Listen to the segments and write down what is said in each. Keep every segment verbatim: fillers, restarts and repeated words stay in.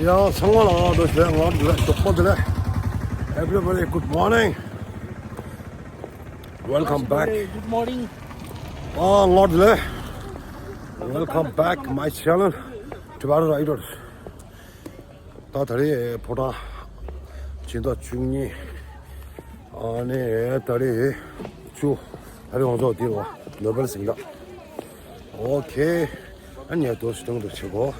ཡ་ཚང་མ་ལ་འགྲོ་ཞེས་ངར་འདུག་ལ་ཞོགས་པ་འདུག་ལ། Everybody, good morning. Welcome back. Good morning. ཨ་ངར་འདུག་ལ། Welcome back my channel, Tibetan Riders. ད་ད་རེས་ཕོ་བྲང་སྦྱིན་བདག་བཅུ་གཉིས། ཨ་ནི་ད་རེས་བཅུ། ད་རེས་ང་ཚོ་འདིར་བ་ནོ་བེལ་གཟེངས་རྟགས། ཨོ་ཁེ། ཨ་ནི་དོ་སྟོང་དུ་བྱེད་གོ།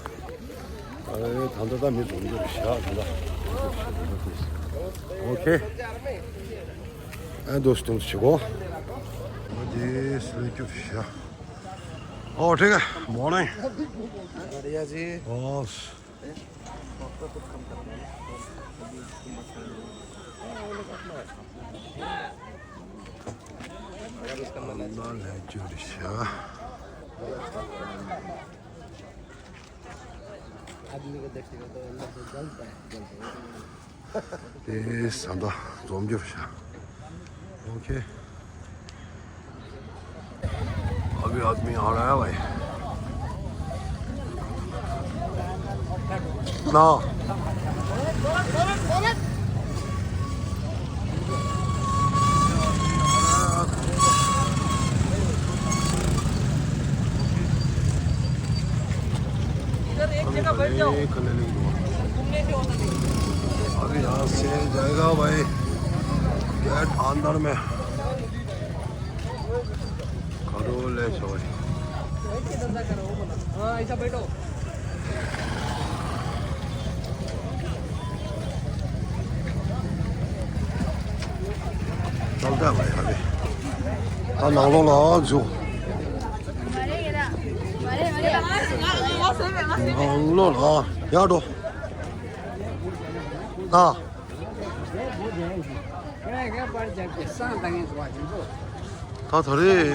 ཨ་ནི་ད་ལྟ་ད་མི་འཛོམས་རྒྱུ་རེད་ཤག་ད་ལྟ། ཨོ་ཁེ། ཨ་དོ་སྟོང་དུ་བྱེད་གོ། ཨོ་དེ་སུ་རྒྱུ་རེད་ཤག། ཨོ་ཁེ། Morning. ཨོ། དེ་ས་མཐའ་འཛོམས་རྒྱུ་རེད་ཤག། ཨོ་ཁེ། अभी आदमी आ रहा है भाई। ना। इधर एक जगह बैठ जाओ। घूमने से होता नहीं। अभी यहाँ से जाएगा भाई गेट अंदर में। करो ले छोड़। बैठ के धंधा करो, वो बोला। हाँ, ऐसा बैठो। चलता है भाई अभी। हाँ, ནང་ལོགས་ལ་འཛུལ། ནང་ལོགས་ལ་ཡར་འགྲོ། ད། ད་ད་རེས་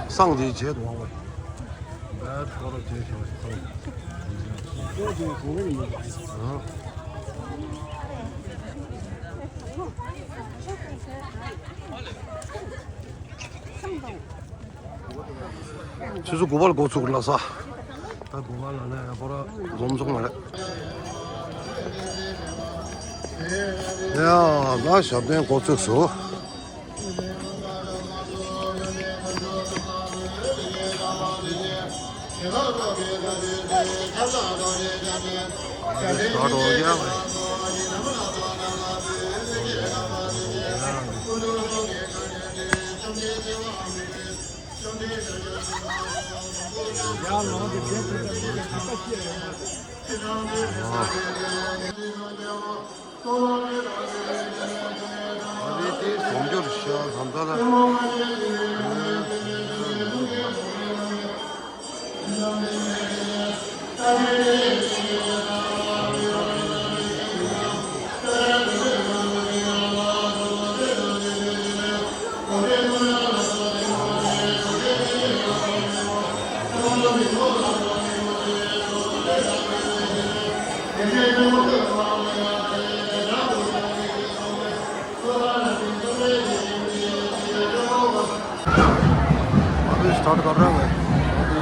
བསང་འདི་བྱས་འདུག་ཨང་བས། བས་ཁོ་ར་བྱས་བྱས་བསང་། ཨང་། ཆུ་ཚོད་དགུ་པ་ལ་འགོ་ཚུགས་ལ་ས། ད་དགུ་པ་ལ་ནས་ཡ་ཁོ་ར་འཛོམས་སོང་མ་རེད། ཡ་ད་ཞབས་བརྟན་འགོ་ཚུགས་སོ། ཨ་རེ་དེ་སོང་འབྱོར་ཤ་ལྷམ་ད་ལ། अभी स्टार्ट कर रहा है भाई। अभी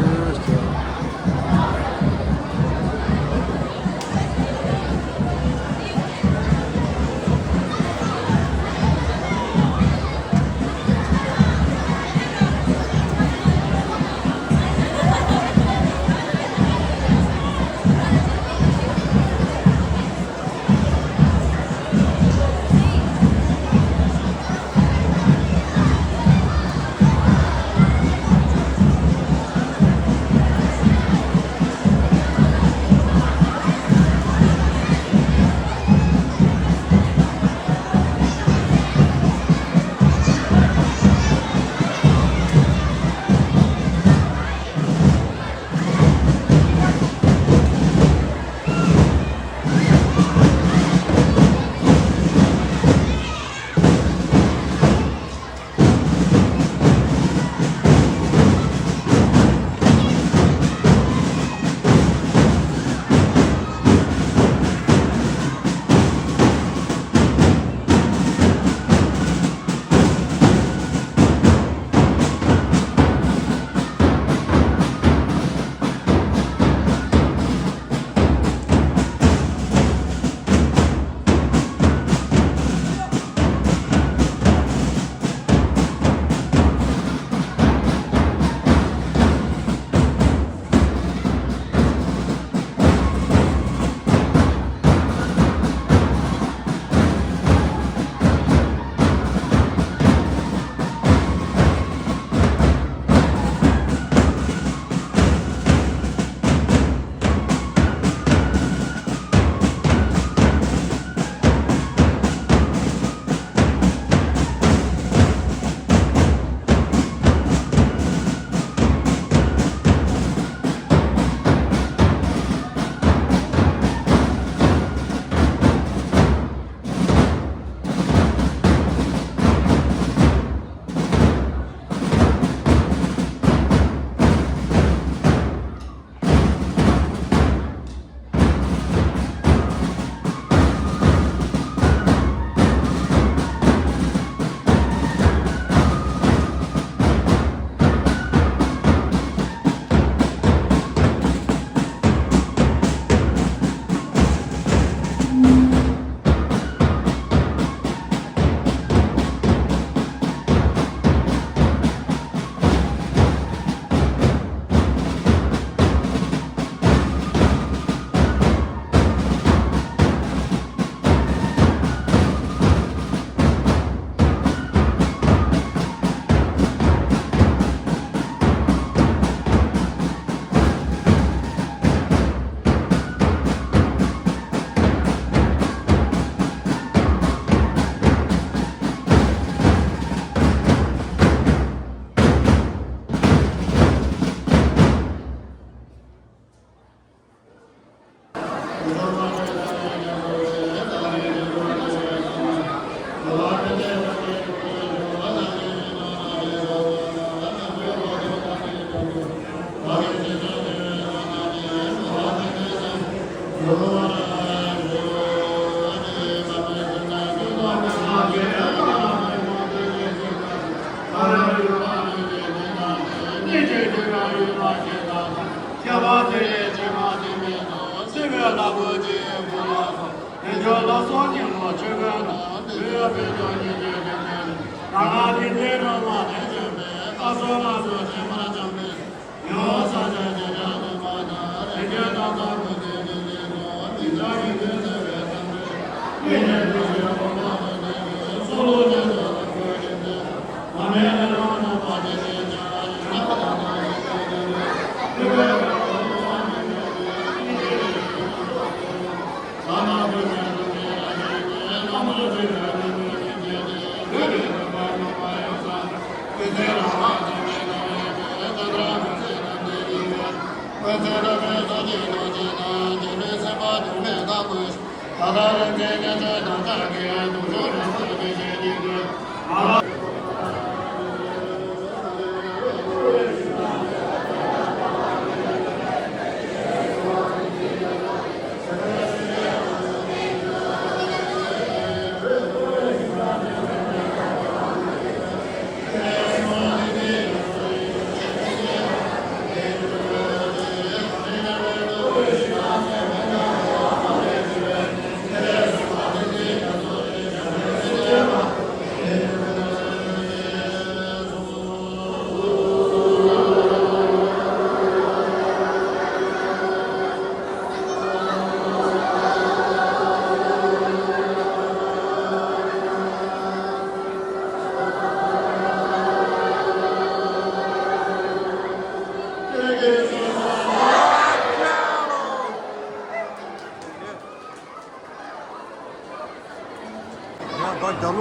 བོད་པ་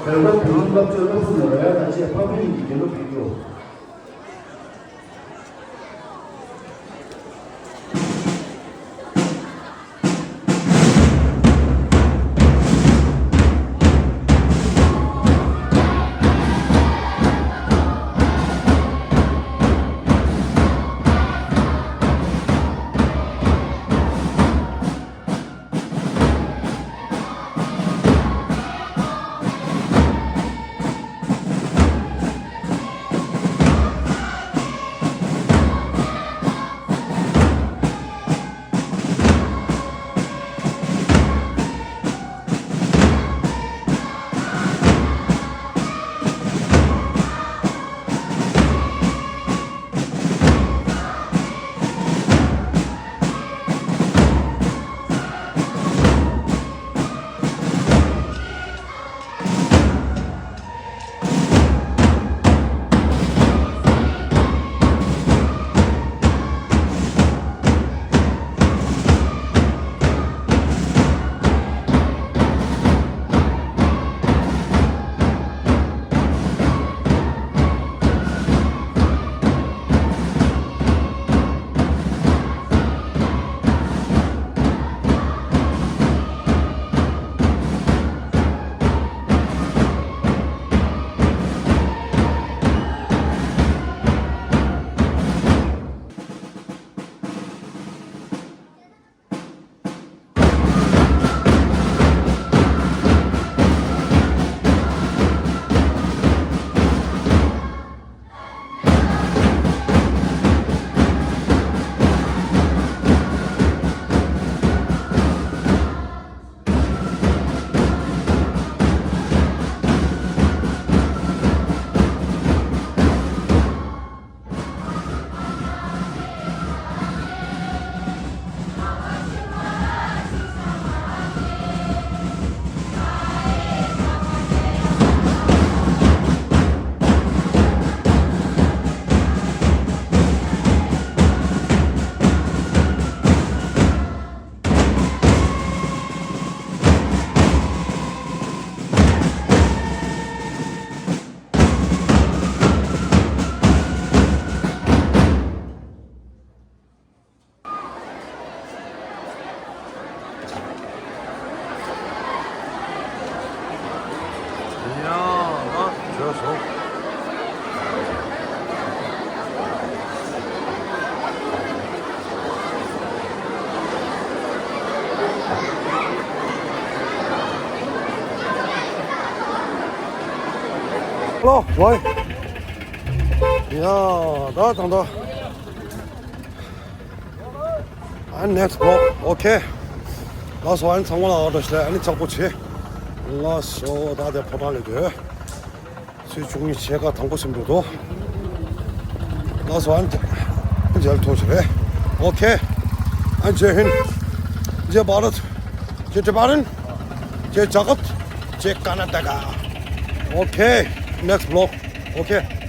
བོད་ལུང་སློབ་ཆོས་སློབ་གསུམ་ལ་རོལ་དབྱངས་དང་བཅས་འཕགས་བོད་གཉིས་ཀྱི་དགེ་སློབ་ཕེབས་རྒྱུ། Hello, boy. ཡ། ད་ད་ད། ཨ་next vlog. Okay. ལགས་སོ། ཨ་ནི་ཚང་མ་ལ་ཨ་ད་ཤི་ལ་ཨ་ནི་ཚགས་པོ་བྱེད། ལགས་སོ། ད་དེ་ཕོ་བྲང་ལས་དོད། ཚེས་བཅུ་གཉིས་ཕྱེད་ཀ་དང་པོ་ཟིན་འགྲོ་དོ། ལགས་སོ། ཨ་ནི་མཇལ་ཐུབ་ཤི་རེད། Okay. ཨ་ནི་ཇེ་ཧིན། ཇེ་བྷ་རད། ཇེ་ཊི་པ་རན། ཇེ་ཇ་གཏ། ཇེ་ཀར་ན་ཊ་ཀ། Okay. Next vlog. Okay.